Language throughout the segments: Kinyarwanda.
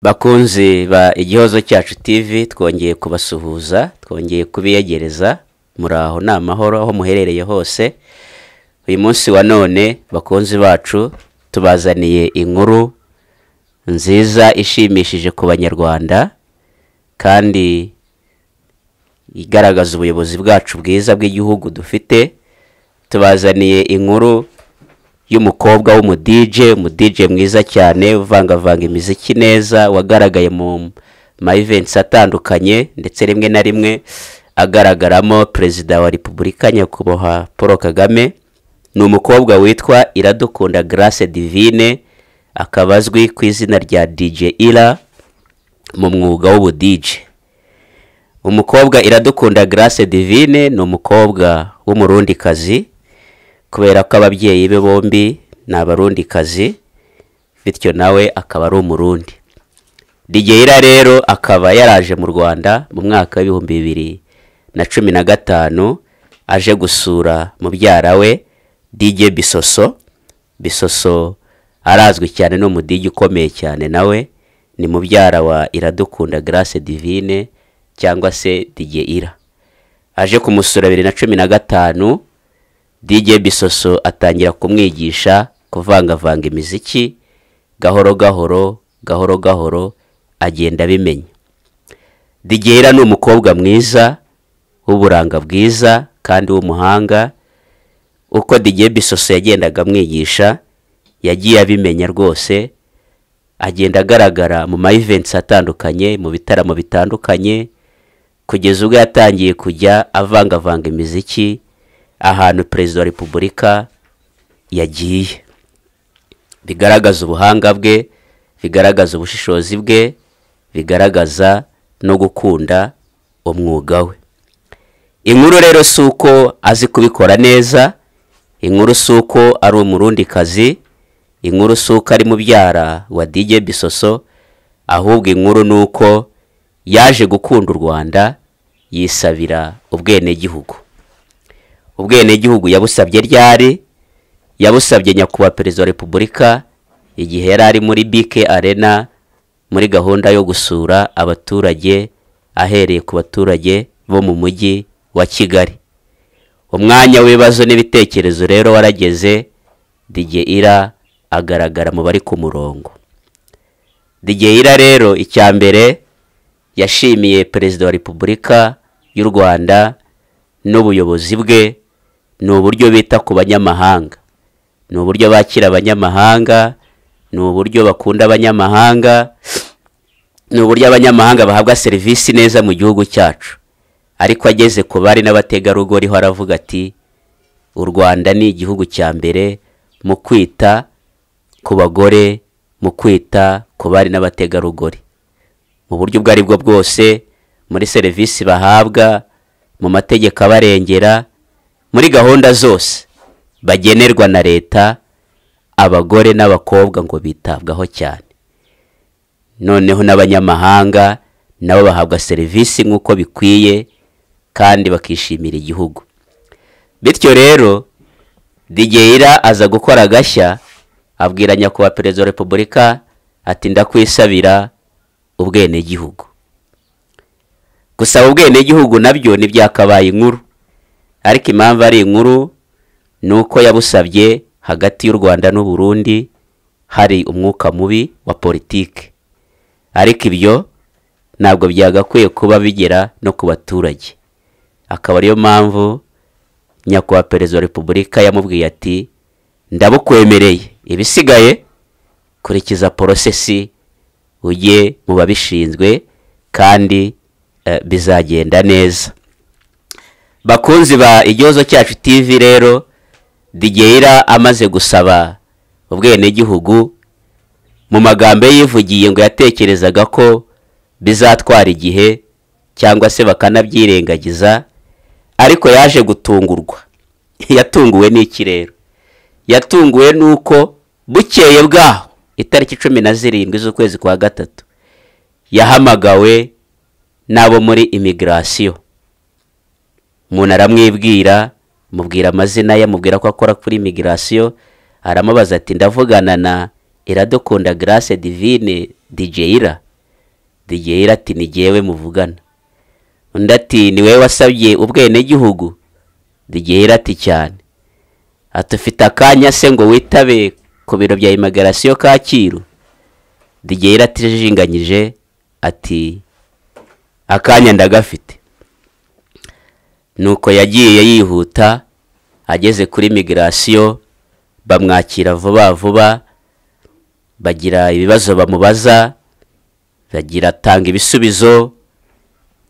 Bakunzi ba Igihozo Cyacu TV, twongeye kubasuhuza, twongeye kubiyegereza. Muraho, ni amahoro aho muherereye hose. Uyu munsi wa none, bakunzi bacu, tubazaniye inkuru nziza ishimishije ku Banyarwanda kandi igaragaza ubuyobozi bwacu bwiza bw'igihugu dufite. Tubazaniye inkuru y'umukobwa w'umudije, umudije mwiza cyane uvangavanga imiziki neza, wagaragaye mu ma events atandukanye, ndetse rimwe na rimwe agaragaramo Perezida wa Repubulika, Nyakubahwa Paul Kagame. Ni umukobwa witwa Iradukunda Grace Divine, akaba azwi ku izina rya DJ Ira mu mwuga w'ubudije. Umukobwa Iradukunda Grace Divine ni umukobwa w'Umurundikazi, kubera ko ababyeyi be bombi ni Abarundikazi, bityo nawe akaba ari Umurundi. DJ Ira rero akaba yaraje mu Rwanda mu mwaka wa 2015, aje gusura mubyara we DJ Bisoso. Bisoso arazwi cyane, ni umudije ukomeye cyane, nawe ni mubyara wa Iradukunda Grace Divine cyangwa se DJ Ira. Aje kumusura 2015, DJ Bisoso atangira kumwigisha kuvangavanga imiziki gahoro gahoro, gahoro gahoro agenda abimenya. DJ Ira ni umukobwa mwiza w'uburanga bwiza kandi w'umuhanga. Uko DJ Bisoso yagendaga amwigisha, yagiye abimenya rwose, agenda agaragara mu ma events atandukanye, mu bitaramo bitandukanye, kugeza ubwo yatangiye kujya avangavanga imiziki ahantu Perezida wa Repubulika yagiye. Bigaragaza ubuhanga bwe, bigaragaza ubushishozi bwe, bigaragaza no gukunda umwuga we. Inkuru rero si uko azi kubikora neza, inkuru si uko ari Umurundikazi, inkuru si uko ari mubyara wa DJ Bisoso, ahubwo inkuru ni uko yaje gukunda u Rwanda, yisabira ubwenegihugu. Ubwenegihugu yabusabye ryari? Yabusabye Nyakubahwa Perezida wa Repubulika igihe yari ari muri BK Arena, muri gahunda yo gusura abaturage, ahereye ku baturage bo mu Mujyi wa Kigali. Umwanya w'ibibazo n'ibitekerezo rero warageze, DJ Ira agaragara mu bari ku murongo. DJ Ira rero, icya mbere yashimiye Perezida wa Repubulika y'u Rwanda n'ubuyobozi bwe ni uburyo bita ku banyamahanga, ni uburyo bakira abanyamahanga, ni uburyo bakunda abanyamahanga, ni uburyo abanyamahanga bahabwa serivisi neza mu gihugu cyacu. Ariko ageze ku bari n'abategarugori ho aravuga ati: "U Rwanda ni igihugu cya mbere mu kwita ku bagore, mu kwita ku bari n'abategarugori mu buryo ubwo ari bwo bwose, muri serivisi bahabwa, mu mategeko abarengera, muri gahunda zose bagenerwa na leta. Abagore n'abakobwa ngo bitabwaho cyane, noneho n'abanyamahanga nabo bahabwa serivisi nk'uko bikwiye kandi bakishimira igihugu." Bityo rero DJ Ira aza gukora agashya, abwira Nyakubahwa Perezida wa Repubulika ati: "Ndakwisabira ubwenegihugu." Gusaba ubwenegihugu nabyo ntibyakabaye inkuru, ariko impamvu ari inkuru ni uko yabusabye hagati y'u Rwanda n'u Burundi hari umwuka mubi wa politike, ariko ibyo ntabwo byagakwiye kuba bigera no ku baturage. Akaba ariyo mpamvu Nyakubahwa Perezida wa Repubulika yamubwiye ati: "Ndabukwemereye, ibisigaye kurikiza process, ujye mu babishinzwe kandi bizagenda neza." Bakunzi ba Igihozo Cyacu TV rero, DJ Ira amaze gusaba ubwenegihugu, mu magambo ye yivugiye ngo yatekerezaga ko bizatwara igihe cyangwa se bakanabyirengagiza, ariko yaje gutungurwa. Yatunguwe n'iki rero? Yatunguwe n'uko bukeye bwaho, itariki 17 z'ukwezi kwa gatatu, yahamagawe n'abo muri immigration. Umuntu aramwibwira, amubwira amazina ye, amubwira ko akora kuri immigration, aramubaza ati: "Ndavugana na Iradukunda Grace Divine, DJ Ira?" DJ Ira ati ni jyewe muvugana. Undi ati ni wowe wasabye ubwenegihugu? DJ Ira ati cyane. Ati ufite akanya se ngo witabe ku biro bya immigration Kacyiru? DJ Ira atijinganyije ati akanya ndagafite. Nuko yagiye yihuta, ageze kuri migration bamwakira vuba vuba, bagira ibibazo bamubaza, bagira atanga ibisubizo,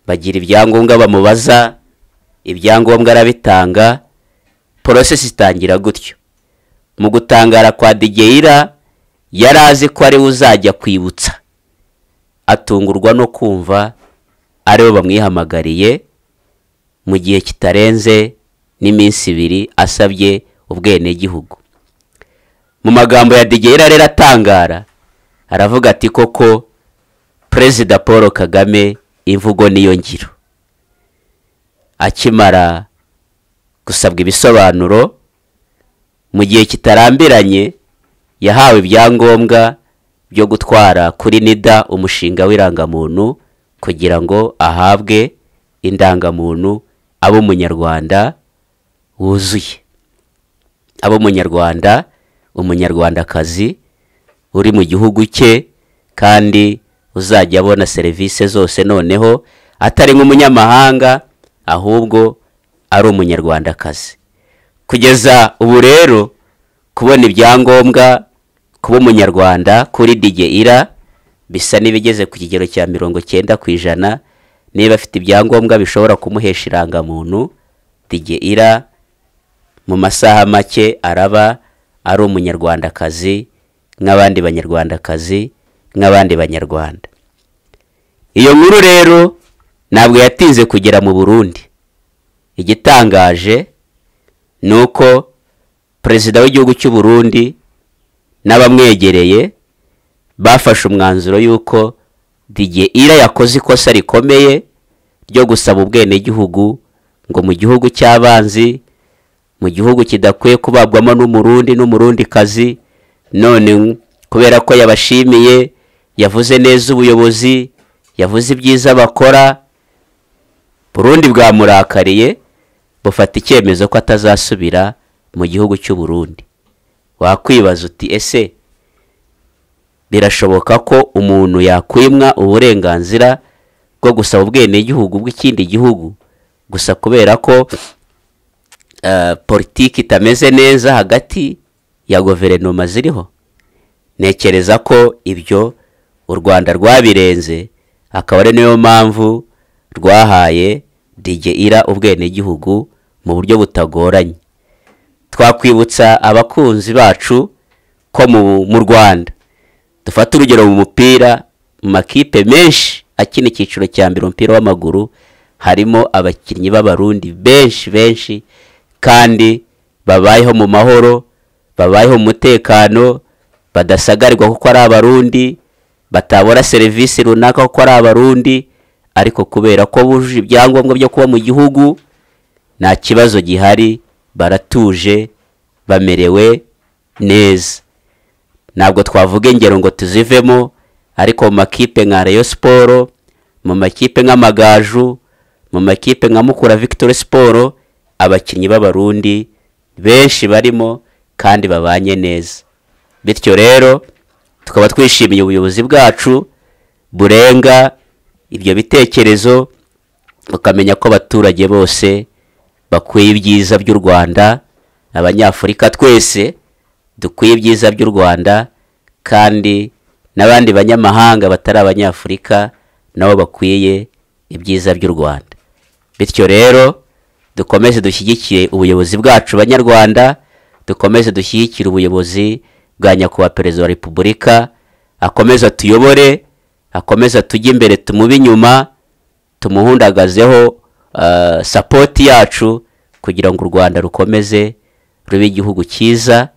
bagira ibyangombwa bamubaza, ibyangombwa arabitanga, process itangira gutyo. Mu gutangara kwa DJ Ira, yari azi ko ari we uzajya kwibutsa, atungurwa no kumva aribo bamwihamagariye mu gihe kitarenze n'iminsi ibiri asabye ubwenegihugu. Mu magambo ya DJ Ira rero atangara, aravuga ati koko Perezida Paul Kagame imvugo niyo ngiro. Akimara gusabwa ibisobanuro mu gihe kitarambiranye, yahawe ibyangombwa byo gutwara kuri NIDA umushinga w'irangamuntu kugira ngo ahabwe indangamuntu abe umunyarwanda wuzuye, abe umunyarwanda, umunyarwandakazi uri mu gihugu cye kandi uzajya abona serivisi zose, noneho atari nk'umunyamahanga ahubwo ari umunyarwandakazi. Kugeza ubu rero kubona ibyangombwa kuba umunyarwanda kuri DJ Ira bisa n'ibigeze ku kigero cya 90%. Niba afite ibyangombwa bishobora kumuhesha irangamuntu, DJ Ira mu masaha make araba ari umunyarwandakazi nk'abandi banyarwandakazi nk'abandi banyarwanda. Iyo nkuru rero ntabwo yatinze kugera mu Burundi. Igitangaje nuko perezida w'igihugu cy'u Burundi n'abamwegereye bafashe umwanzuro yuko DJ Ira yakoze ikosa rikomeye ryo gusaba ubwenegihugu ngo mu gihugu cy'abanzi, mu gihugu kidakwiye kubabwamo n'umurundi n'umurundikazi, none kubera ko yabashimiye, yavuze neza ubuyobozi, yavuze ibyiza bakora, Burundi bwamurakariye bufata icyemezo ko atazasubira mu gihugu cy'u Burundi. Wakwibaza uti ese birashoboka ko umuntu yakwimwa uburenganzira bwo gusaba ubwenegihugu bw'ikindi gihugu gusa kubera ko politiki itameze neza hagati ya guverinoma ziriho? Ntekereza ko ibyo u Rwanda rwabirenze, akaba ari niyo mpamvu rwahaye DJ Ira ubwenegihugu mu buryo butagoranye. Twakwibutsa abakunzi bacu ko mu Rwanda dufata urugero mu mupira, mu makipe menshi akina icyiciro cya mbere umupira w'amaguru harimo abakinnyi b'abarundi benshi benshi kandi babayeho mu mahoro, babayeho mu mutekano, badasagarirwa kuko ari abarundi, batabora serivisi runaka kuko ari abarundi, ariko kubera ko bujuje ibyangombwa byo kuba mu gihugu nta kibazo gihari, baratuje, bamerewe neza. Ntabwo twavuga ingero ngo tuzivemo, ariko mu makipe nka Rayon Sport, mu makipe nk'Amagaju, mu makipe nka Mukura Victory Sport, abakinnyi b'abarundi benshi barimo kandi babanye neza. Bityo rero tukaba twishimiye ubuyobozi bwacu burenga ibyo bitekerezo, bukamenya ko abaturage bose bakwiye ibyiza by'u Rwanda, abanyafurika twese dukwiye ibyiza by'u Rwanda, kandi n'abandi banyamahanga batari abanyafurika nabo bakwiye ibyiza by'u Rwanda. Bityo rero dukomeze dushyigikire ubuyobozi bwacu banyarwanda, dukomeze dushyigikire ubuyobozi bwa nyakubahwa Perezida wa Repubulika, akomeze atuyobore, akomeze atujye imbere, tumube inyuma, tumuhundagazeho sapoti yacu kugira ngo u Rwanda rukomeze rube igihugu cyiza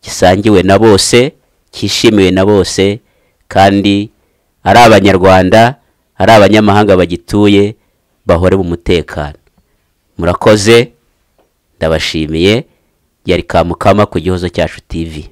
gisangiwe na bose, cyishimiwe na bose, kandi ari abanyarwanda ari abanyamahanga bagituye bahore mu mutekano. Murakoze, ndabashimiye. Yari Kamukama ku Gihozo Cyacu TV.